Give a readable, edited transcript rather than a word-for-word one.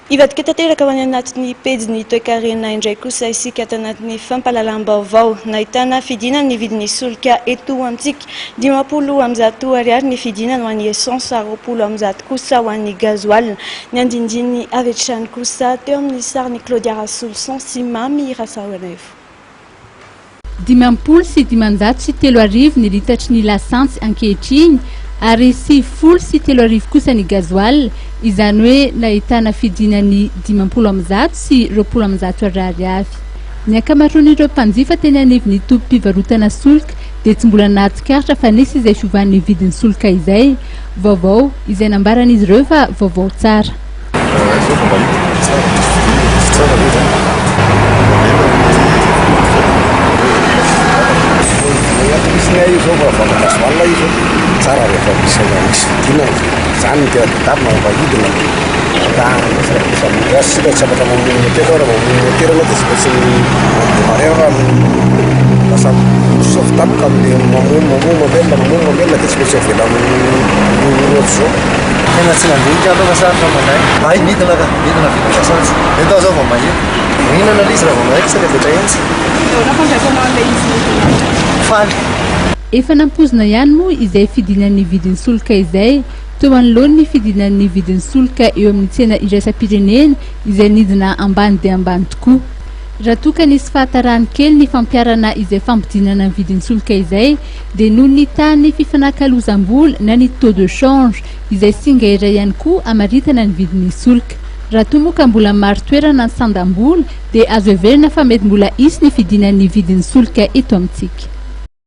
Hivadika tanteraka ho any anatin'ny pejin'ny toekarena indray kosa isika ato anatin'ny fampahalalam-baovao. Nahitana fidinana ny vidin'ny solika eto amintsika. 150 ariary ny fidinana ho an'ny essence ary 120 kosa ho an'ny gasoil. Ny andinindininy avy hatrany kosa teo amin'ny sarin'i Claudia Rasoloson sy Mamy Rasaroanaivo. 35 sy ny litatry ny lasantsy ankehitriny ary 30 sy 3000 kosa ny gasoil, izany hoe nahitana fidinany 150 sy 120 ariary avy. Ny ankamaroan'ireo mpanjifa teny anivon'ny tobim-pivarotana solika dia tsy mbola nahatsikaritra fa nisy izay fiovan'ny vidin'ny solika izay. Vaovao izay nambaran'izy ireo fa vaovao tsara. Zao vao mahita tsara, misy fidinana, misy tsara ve zany? Mena ny Misy ny io zao fa vao gasoil io zao tsara rehefa misy misy fidinana zany no tena tadiavina mba hidina ka sika tsy afaka mamono motera. Raha mamono motera anao dia tsy maintsy mi-démarrer, raha lasa sauf tampoka am'le mamono mamono mamelona mamono mamelona dia tsy maintsy avela ohatr'izao. Tena tsy nandinika aloha fa sarotra mandray. Ay, midina ka, midina vidina lasantsy. Eto aho zao vao mahita. Mihinana ilay izy raha vao mahita satria voatra hetsy. Faly. Efa nampoizina ihany moa izay fidinan'ny vidin'ny solika izay teo anoloan'ny fidinan'ny vidin'ny solika eo amin'ny tsena iraisam-pirenena izay nidina ambany dia ambany tokoa. Raha toa ka nisy fahatarany kely ny fampiharana izay fampidinana ny vidin'ny solika izay dia noho ny tahan'ny fifanakalozam-bola na ny taux de change izay singa iray ihany koa amaritana ny vidin'ny solika. Raha toa moa ka mbola marin-toerana ny sandam-bola dia azo heverina fa mety mbola hisy ny fidinan'ny vidin'ny solika eto amintsika.